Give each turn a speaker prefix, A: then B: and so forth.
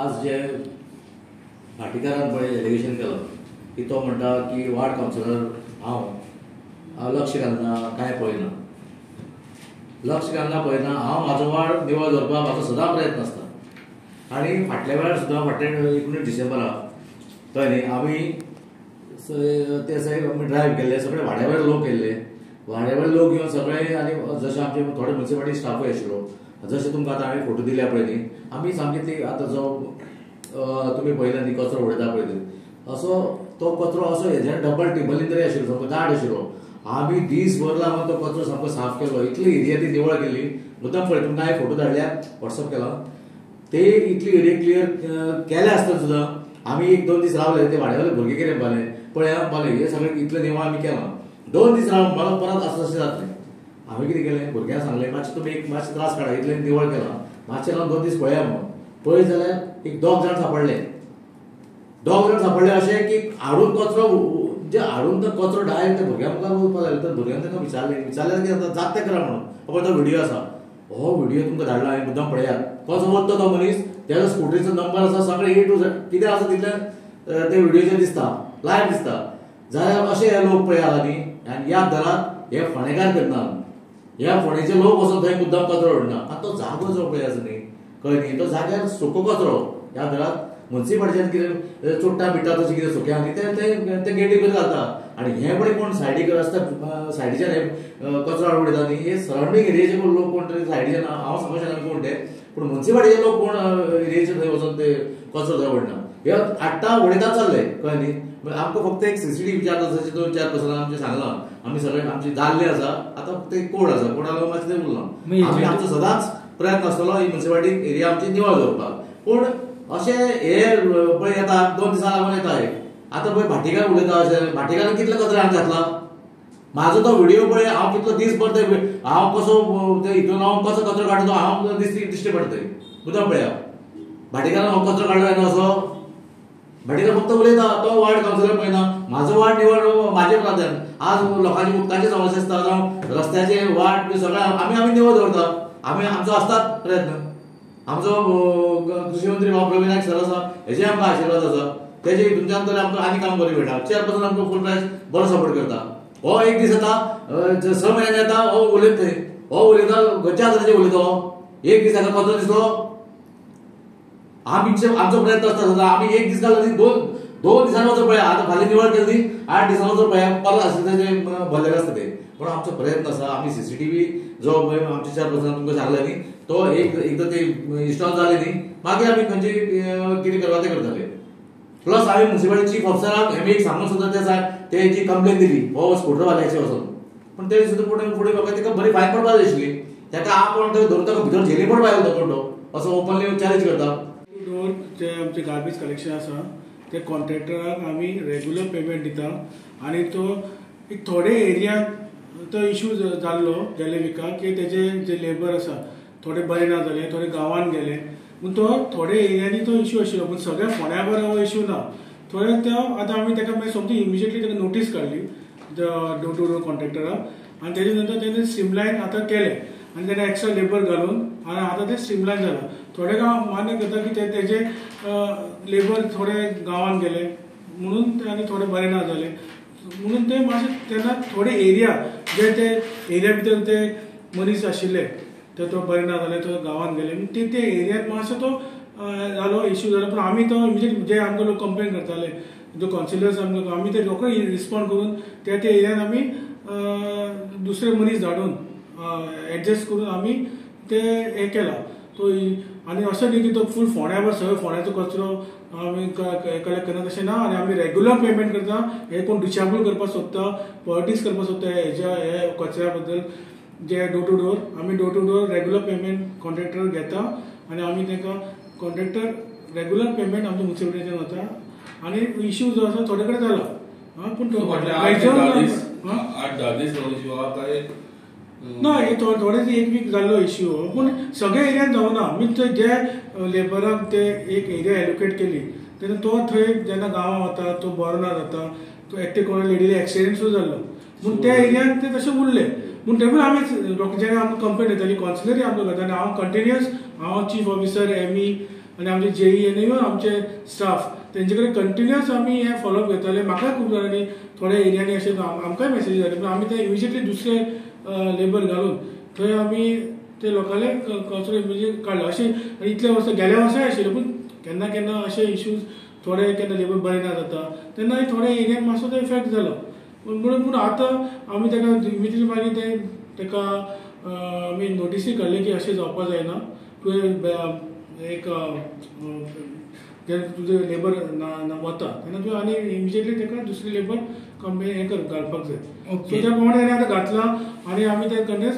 A: आज जे भाटीकारान पळय एलिगेशन केलो की तो म्हणटा की वार्ड कावन्सिलर हांव लक्ष घालना, कांय पळयना, लक्ष घालना पळयना. हांव म्हाजो वार्ड निवळ दवरपाक म्हाजो सदां प्रयत्न आसता. आनी फाटल्या वेळार सुद्दां फाटल्या 19 डिसेंबराक कळ्ळें न्ही, आमी ते आमी ड्रायव्ह केल्ले, सगळे वाड्या वयले लोक येयल्ले, वाड्या वयले लोक येवन सगळे, आनी जशें आमचे थोडे मुन्सिपालिटी स्टाफूय आशिल्लो, जशें तुमकां आतां हांवें फोटो दिल्या पळय न्ही, आमी सामकी ती आतां जो तुमी पळयला न्ही कचरो उडयता पळय न्ही, असो तो कचरो असो हेज्यान डबल टेबलीन तरी आशिल्लो, सामको दाट आशिल्लो. आमी दीसभर लागून तो कचरो सामको साफ केलो, इतली एरिया ती निवळ केली. मुद्दाम पळय तुमकां हांवें फोटो धाडल्या, वॉट्सअप केला, ते इतली एरिया क्लियर केल्या आसतना सुद्दां आमी 1-2 दीस रावले. ते वाड्यावयले भुरगे कितें म्हणपाले पळय म्हणपाले हे सगळें इतलें निवळ आमी केलां, 2 दीस रावन म्हणपालो परत आसा तशें जातलें. आमी कितें केलें, भुरग्यांक सांगलें मातशें तुमी एक मातशें त्रास काडा, इतलें निवळ केलां, मातशें रावन 2 दीस पळया म्हणून. पळयत जाल्यार एक 2 जाण सांपडले, 2 जाण सांपडले अशें की हाडून कचरो, जे हाडून तो कचरो डायरेक्ट त्या भुरग्यां मुखार वचपाक लागले. तर भुरग्यांक तांकां विचारलें, विचारल्यार कितें जाता, जाता तें करा म्हणून. पळय तो व्हिडियो आसा, हो व्हिडियो तुमकां धाडला हांवें, मुद्दाम पळयात. कसो वता तो मनीस, तेजो स्कुटरीचो नंबर आसा, सगळें ए टू झेड कितें आसा तितलें ते व्हिडियोचेर दिसता, लायव्ह दिसता. जाल्यार अशे हे लोक पळयात न्ही, आनी याद धरात हे फोंडेकार करना, ह्या फोंडेचे लोक वचून थंय मुद्दाम कचरो उडना. आनी तो जागो जो पळय आसा न्ही, कळ्ळें न्ही, तो जाग्यार सुको कचरो. याद धरात मुन्सिपालिटीच्यान कितें चुट्टां बिट्टां तशें कितें सुकें आहा न्ही, ते गेटी भितर घालता. आनी हें पळय कोण सायडीक रस्त्या सायडीच्यान हे कचरो हाडून उडयता न्ही, हे सरावंडींग एरियेचे लोक कोण तरी सायडीच्यान, हांव सांगूंक शकना कोण ते, पूण मुन्सिपालिटीचे लोक कोण एरियेचे थंय वचून ते कचरो थंय उडना, हे हाडटा उडयता चल्ले. कळ्ळें न्ही, आमकां फक्त एक सीसीटीव्ही विचार आसा, तो चेअरपर्सनान आमचें सांगलां, आमी सगळे आमची जाल्ले आसा, आतां फक्त एक कोड आसा, कोडा लागून मातशें तें उरलां. आमी आमचो सदांच प्रयत्न आसतलो ही मुन्सिपालिटी एरिया आमची निवळ दवरपाक. पूण अशें हे पळय येता 2 दिसां लागून येता हे. आतां पळय भाटीकार उलयता अशें, भाटीकारान कितले कचरो हांगा घातला, म्हाजो तो व्हिडियो पळय, हांव कितलो दीसभर ते हांव कसो ते हितून हांव कसो कचरो काडटा तो हांव दिश्टी पडटा थंय. मुद्दाम पळया भाटीकारान हो कचरो काडलो येना असो, भाटीकार फक्त उलयता, तो वार्ड कावन्सिलर पळयना, म्हाजो वार्ड निवळ म्हाजे प्राधान्य. आज लोकांची उदकाची समस्या आसता, जावं रस्त्याचे वाट बी सगळें आमी आमी निवळ दवरता, आमी आमचो आसतात प्रयत्न. आमचो कृषी मंत्री बाब रवी नायक सर आसा, हेजे आमकां आशिर्वाद आसा, तेजे हितूनच्यान तर आमकां आनी काम बरें मेळटा. चेअरपर्सन आमकां फूल प्रायस बरो सपोर्ट करता. हो एक दीस येता, 6 म्हयन्यांनी येता, हो उलयता थंय, हो उलयता खंयच्या आदाराचेर उलयता, हो एक दीस ताका कचरो दिसलो. आमी आमचो प्रयत्न आसता सदां, आमी एक दीस घालता 2 दिसांनी वचून पळया, आतां फाल्यां निवळ केली न्ही, 8 दिसांनी वचून पळया, परत आसता तेजें भरलेलें आसता तें. पूण आमचो प्रयत्न आसा, आमी सीसीटीव्ही जो आमच्या चेअरपर्सनान तुमकां सांगलें न्ही, तो एकदां ते इन्स्टॉल जाले न्ही, मागीर आमी खंयचे कितें करपा तें करतले. प्लस आमी मुन्सिपालिटी चीफ ऑफिसराक एम एक सांगून सुद्दां ते तेजी कंप्लेन दिली, हो स्कुटरवाल्याचे वचून, पूण ते सुद्दां फुडें फुडें म्हाका ताका बरी फायन पडपाक जाय आशिल्ली, ताका आपोवन थंय धरून ताका भितर झेली पडपाक जाय तो कोण तो असो ओपनली चॅलेंज करता.
B: डोर जे आमचे गार्बेज कलेक्शन आसा ते कॉन्ट्रॅक्टराक आमी रेगुलर पेमेंट दिता, आनी तो एक थोडे एरियान तो इशू जाल्लो गेले विकाक की तेजे जे लेबर आसा थोडे बरे ना जाले, थोडे गांवान गेले, पूण तो थोडे एरियांनी तो इशू आशिल्लो, पूण सगळ्या फोंड्या बरो हो इशू ना. थोडे ते आतां आमी ताका मागीर सोमती इमिजिएटली ताका नोटीस काडली डोर टू डोर कॉन्ट्रॅक्टराक, आनी तेजे नंतर तेणे स्ट्रीमलायन आतां केलें, आनी तेणे एक्स्ट्रा लेबर घालून आनी आतां तें स्ट्रीमलायन जालां. थोडे गांव मान्य करता की तेजे लेबर थोडे गांवान गेले म्हणून ते आनी थोडे बरे ना जाले म्हणून ते मातशे तेन्ना थोडे एरिया जे ते एरिया भितर ते मनीस आशिल्ले ते तो बरे ना जाले, तो गांवान गेले, ते ते एरियात मातसो तो जालो इश्यू जालो. पूण आमी तो इमिजिएट जे आमकां लोक कंप्लेन करताले, जो कावन्सिलर्स आमकां, आमी ते रोखडे रिस्पोंड करून त्या त्या एरियान आमी दुसरे मनीस धाडून एडजस्ट करून आमी ते हें केलां. तो आनी अशें न्ही की तो फूल फोंड्यावर सगळो फोंड्याचो कचरो आमी कलेक्ट करना तशें ना, आनी आमी रेगुलर पेमेंट करता. हे कोण डिसेबल करपाक सोदता, पॉलिटिक्स करपाक सोदता हेज्या हे कचऱ्या बद्दल, जे डोर टू डोर आमी door to door regular payment contractor घेता, आनी आमी तांकां कॉन्ट्रॅक्टर रेगुलर पेमेंट आमच्या मुन्सिपालिटीच्यान वता, आनी इश्यू जो आसा थोडे कडेन जाला. पूण
C: 8-10 दीस
B: ना, हे थोडे एक वीक जाल्लो इश्यू, पूण सगळ्या एरियान जावना. मीन्स जे लेबराक ते एक एरिया एलोकेट केली तेन्ना तो थंय जेन्ना गांवां वता तो बरो ना जाता, तो एकटे कोणा लेडीले एक्सिडेंट सुद्दां जाल्लो, पूण त्या एरियान ते तशें उरलें. पूण तेन्ना आमी जेन्ना आमकां कंप्लेन येताली, कावन्सिलरूय आमकां करता, आनी हांव कंटिन्युअस हांव चीफ ऑफिसर एम ई आनी आमचे जेई आनी आमचे स्टाफ तेंचे कडेन कंटिन्युअस आमी हे फॉलोअप घेताले. म्हाका खूब जाणांनी थोड्या एरियांनी अशें आमकांय मेसेजी जाले, पूण आमी ते इमिजिएटली दुसरे लेबर घालून थंय आमी ते लोकांले कचरो इमिजिएट काडलो. अशें इतले वर्सां गेल्या वर्साय आशिल्ले, पूण केन्ना केन्ना अशे इश्यूज थोडे केन्ना लेबर बरें ना जाता तेन्ना थोड्या एरियान मातसो तो इफेक्ट जालो. म्हणून पूण आतां आमी ताका इमिजिएटली मागीर ते ताका आमी नोटीसूय काडली की अशें जावपाक जायना, तुवें एक जेन्ना तुजें लेबर ना वता तेन्ना तुवें आनी इमिजिएटली ताका दुसरी लेबर कमी हें कर घालपाक जाय. सो त्या प्रमाणे आतां घातलां आनी आमी ते कंटिन्यूस